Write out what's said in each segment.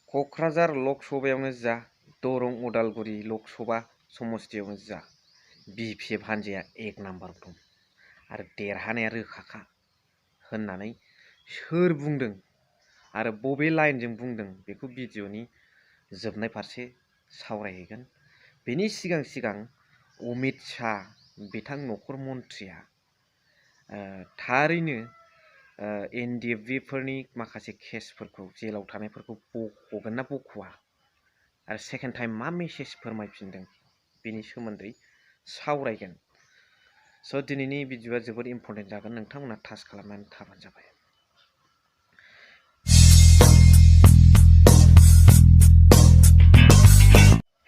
क'क्राझार लकसभायावनो जा दरं उदालगुरि लकसभा समस्तियावनो जा बिपिएफ हान्जाया एक नाम्बाराव दं आरो देरहानाया रोखाखा होननानै सोर बुंदों आरो बबे लाइनजों बुंदों बेखौ भिडिअनि जोबनाय फारसे सावरायहैगोन। बेनि सिगां अमित शाह बिथां नखर मन्थ्रिया थारैनो एनडिएफबिफोरनि माखासे केसफोरखौ जेलाव थानायफोरखौ बख'गोन ना बख'वा आरो सेकेन्ड टाइम मा मेसेज फोरमायफिनदों बेनि सोमोन्दै सावरायगोन। स' दिनैनि भिडिअआ जोबोद इम्परटेन्ट जागोन, नोंथांमोना टाच खालामनानै थाबानो जाबाय।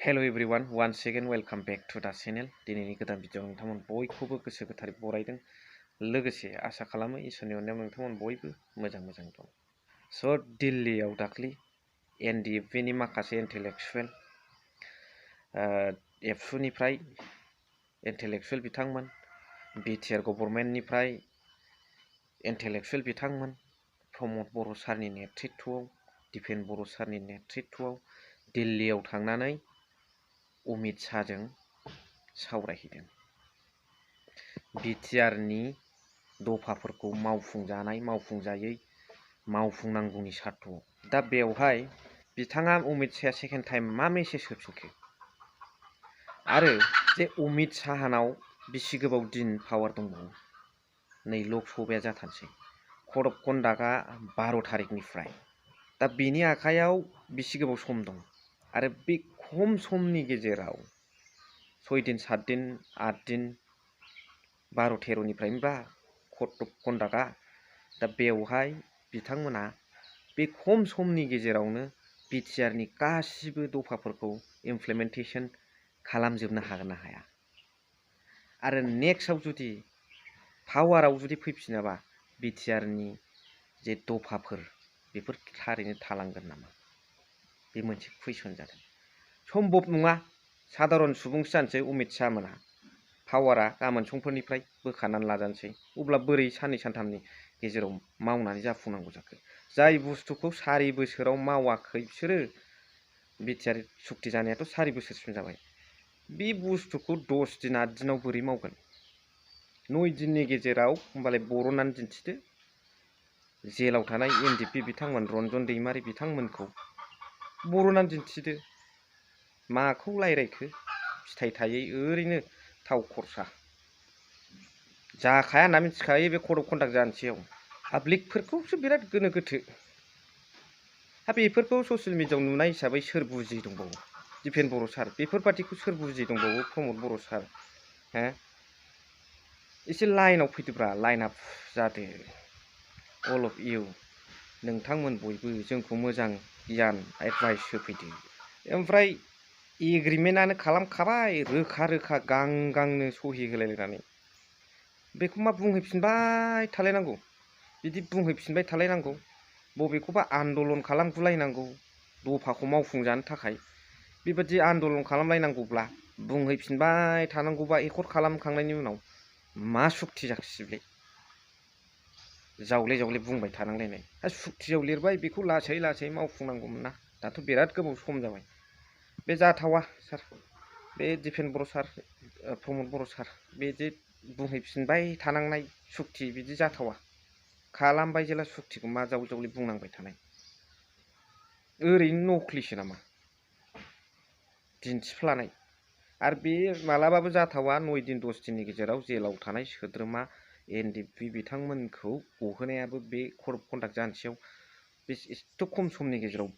Hello' everyone, once again welcome back to the channel. दिनैनि गोदान भिडिअ नोंथांमोन बयखौबो गोसो गोथारै बरायदों, लोगोसे आसा खालामो इसोरनि अननायाव नोंथांमोन बयबो मोजां दं। स' दिल्लीयाव दाख्लि एनडिएफबिनि माखासे इन्टेलेक्सुवेल एबसुनिफ्राय इन्टेलेक्सुवेल बिथांमोन, बिटिआर गभर्नमेन्टनिफ्राय इन्टेलेक्सुवेल बिथांमोन, प्रमद बर' सारनि नेतृत्वआव, दिपेन बर' सारनि नेतृत्वआव दिल्लीयाव थांनानै अमित शाहजों सावरायहैदों। बिटिआरनि दफाफोरखौ मावफुंजानाय मावफुंजायै मावफुंनांगौनि सार्थ'आव। दा बेवहाय बिथाङा अमित शाहया सेकेन्ड टाइम मा मेसेज होफिनखो आरो जे अमित शाहनाव बिसि गोबाव दिन पावार दंबावो, नै लकसभाया जाथारसै, कड अफ कन्डाक्टआ 12 थारिखनिफ्राय। दा बेनि आखायाव बिसि गोबाव सम दं आरो बे खम समनि गेजेराव 6 दिन 7 दिन 8 दिन 12-13निफ्रायनोबा कड अफ कन्डाक्टआ। दा बेवहाय बिथांमोना बे खम समनि गेजेरावनो बिटिआरनि गासिबो दफाफोरखौ इमप्लिमेन्टेसन खालामजोबनो हागोन ना हाया आरो नेक्स्टआव जुदि पावाराव जुदि फैफिनाबा बिटिआरनि जे दफाफोर बेफोर थारैनो थालांगोन नामा, बे मोनसे कुइसन जादों। सम्भब नङा, साधारन सुबुंसो जानोसै अमित शाह मोनहा, पावारा गाबोन समफोरनिफ्राय बोखानानै लाजानोसै, अब्ला बोरै साननै सानथामनि गेजेराव मावनानै जाफुंनांगौ जाखो? जाय बुस्थुखौ 4 बोसोराव मावाखै बिसोरो, बिटिआर सुक्ति जानायाथ' 4 बोसोरसिम जाबाय, बे बुस्थुखौ 10 दिन 8 दिनाव बोरै मावगोन? 9 दिननि गेजेराव होमबालाय बर'नानै दिन्थिदो। जेलाव थानाय एनडिएफबि बिथांमोन रन्जन दैमारि बिथांमोनखौ बर'नानै दिन्थिदो। माखौ रायज्लायखो? फिथाइ थायै ओरैनो थाव खरसा जाखाया होनना मिथिखायो बे कड अफ कन्डाक्ट जानोसैयाव। पाब्लिकफोरखौसो बिराद गोनो गोथो। हा बेफोरखौ ससियेल मिडियायाव नुनाय हिसाबै सोर बुजियै दंबावो? दिपेन बर' सार बेफोरबादिखौ सोर बुजियै दंबावो? प्रमद बर' सार हो, एसे लाइनाव फैदोब्रा, लाइन आप जादो अल अफ इउ। नोंथांमोन बयबो जोंखौ मोजां गियान एडभाइस होफैदो। ओमफ्राय एग्रिमेन्टआनो खालामखाबाय रोखा गांनो सहि होलायलायनानै, बेखौ मा बुंहैफिनबाय थालायनांगौ? बिदि बुंहैफिनबाय थालायनांगौ? बबेखौबा आन्दलन खालामगुलायनांगौ दफाखौ मावफुंजानो थाखाय? बेबादि आन्दलन खालामलायनांगौब्ला बुंहैफिनबाय थानांगौबा एकर्ड खालामखांनायनि उनाव मा सुक्ति जाखोसैलै? जावले बुंबाय थानांलायनाय। सुक्तियाव लिरबाय बेखौ लासै मावफुंनांगौमोन ना, दाथ' बिराद गोबाव सम जाबाय। बे जाथावा सार, बे दिपेन बर' सार, प्रमद बर' सार, बिदि बुंहैफिनबाय थानांनाय सुक्ति बिदि जाथावा। खालामबाय जेला सुक्तिखौ मा जावले बुंनांबाय थानाय? ओरैनो नख्लिसो नामा दिन्थिफ्लानाय? आरो बे मालाबाबो जाथावा 9 दिन 10 दिननि गेजेराव जेलाव थानाय सोद्रोमा एनडिएफबि बिथांमोनखौ गहोनायाबो बे कड अफ कन्डाक्ट जानोसैयाव बे एथ' खम समनि गेजेराव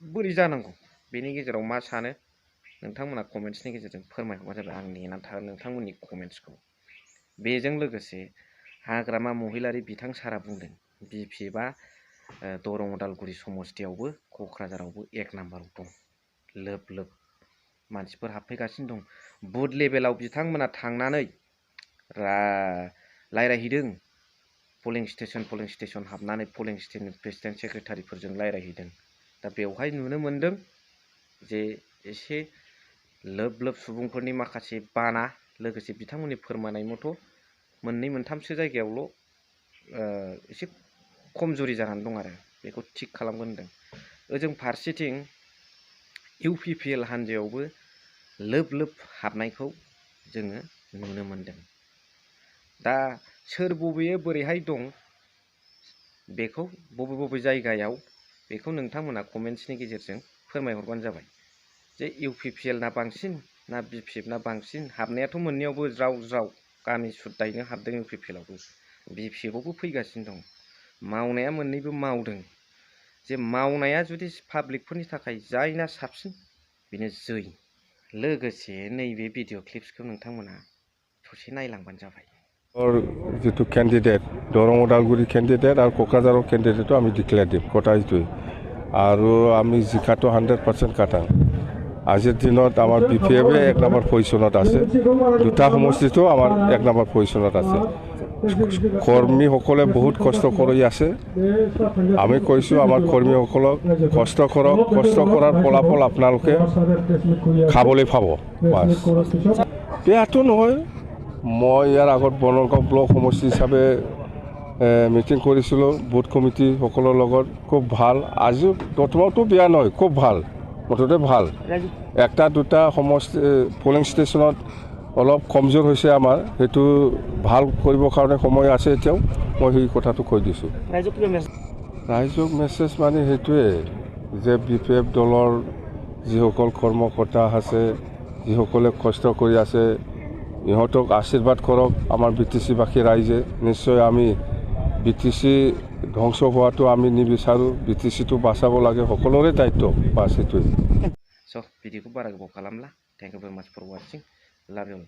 बोरै जानांगौ? बेनि गेजेराव मा सानो नोंथांमोना कमेन्ट्सनि गेजेरजों फोरमायहरबानो जाबाय। आं नेनानै थागोन नोंथांमोननि कमेन्ट्सखौ। बेजों लोगोसे हाग्रामा महिलारि बिथां सारा बुंदों बिपिएफआ दरं उदालगुरि समस्तियावबो क'क्राझारावबो एक नाम्बाराव दं, लोब मानसिफोर हाबफैगासिनो दं। बुथ लेभेलाव बिथांमोना थांनानै रायज्लायहैदों, पलिं स्टेसन हाबनानै पलिं स्टेसन प्रेसिडेन्ट सेक्रेटारिफोरजों रायज्लायहैदों। दा बेवहाय नुनो मोनदों जे एसे लोब सुबुंफोरनि माखासे बाना, लोगोसे बिथांमोननि फोरमायनाय मथ' 2-3सो जायगायावल' एसे खमजुरि जानानै दं आरो बेखौ थिग खालामगोन होनदों। ओजों फारसेथिं इउपिपिएल हान्जायावबो लोब लोब हाबनायखौ जोङो नुनो मोनदों। दा सोर बबेयो बोरैहाय दं बेखौ बबे बबे जायगायाव बेखौ नोंथांमोना कमेन्ट्सनि गेजेरजों फोरमायहरबानो जाबाय जे इउपिपिएल ना बांसिन ना बिपिएफ ना बांसिन हाबनायाथ' मोननैयावबो ज्राव ज्राव गामि सुददायैनो हाबदों इउपिपिएलआवबो बिपिएफआवबो फैगासिनो दं मावनाया मोननैबो मावदों जे मावनाया जुदि पाब्लिकफोरनि थाखाय जायना साबसिन बेनो जै लोगोसे नैबे भिडिअ क्लिप्सखौ नोंथांमोना ससे नायलांबानो जाबाय। जितु केन्डिडेट दरं उदालगुरि केन्डिडेट और क'क्राझाराव केन्डिडेटो आमी डिक्लेयार दिम कटा इटुई और आमी जिकातो 100% काटां আজিৰ দিনত আমাৰ বিপিএফে 1 নম্বৰ পজিশ্যনত আছে দুটা সমষ্টিতো আমাৰ 1 নম্বৰ পজিশ্যনত আছে কৰ্মীসকলে বহুত কষ্ট কৰি আছে আমি কৈছো আমাৰ কৰ্মীসকলক কষ্ট কৰক কষ্ট কৰাৰ ফলাফল আপোনালোকে খাবলৈ পাব বাস বেয়াটো নহয় মই ইয়াৰ আগত বনগাঁও ব্লক সমষ্টি হিচাপে মিটিং কৰিছিলোঁ বুথ কমিটি সকলৰ লগত খুব ভাল আজি প্ৰথমতো বেয়া নহয় খুব ভাল মুঠতে ভাল একটা দুটা সমষ্টি পোলিং ষ্টেচনত অলপ কমজোৰ হৈছে আমাৰ হেতু ভাল কৰিব কাৰণে সময় আছে এতিয়াও মই এই কথাটো কৈ দিছোঁ ৰাইজক মেছেজ মানে হেতুৱে যে বিপিএফ দলৰ যিসকল কৰ্মকৰ্তা আছে যিসকলে কষ্ট কৰি আছে ইহঁতক আশীৰ্বাদ কৰক আমাৰ বিটিচিবাসী ৰাইজে নিশ্চয় আমি বিটিচি ধ্বংস হোৱাটো আমি নিবিচাৰোঁ বিটিচিটো বাঁচাব লাগে সকলোৰে দায়িত্ব বাছ সেইটোৱে स' भिडिअखौ बारा गोबाव खालामला थेंक इउ भेरि माच फर वाचिं लाभ इउ।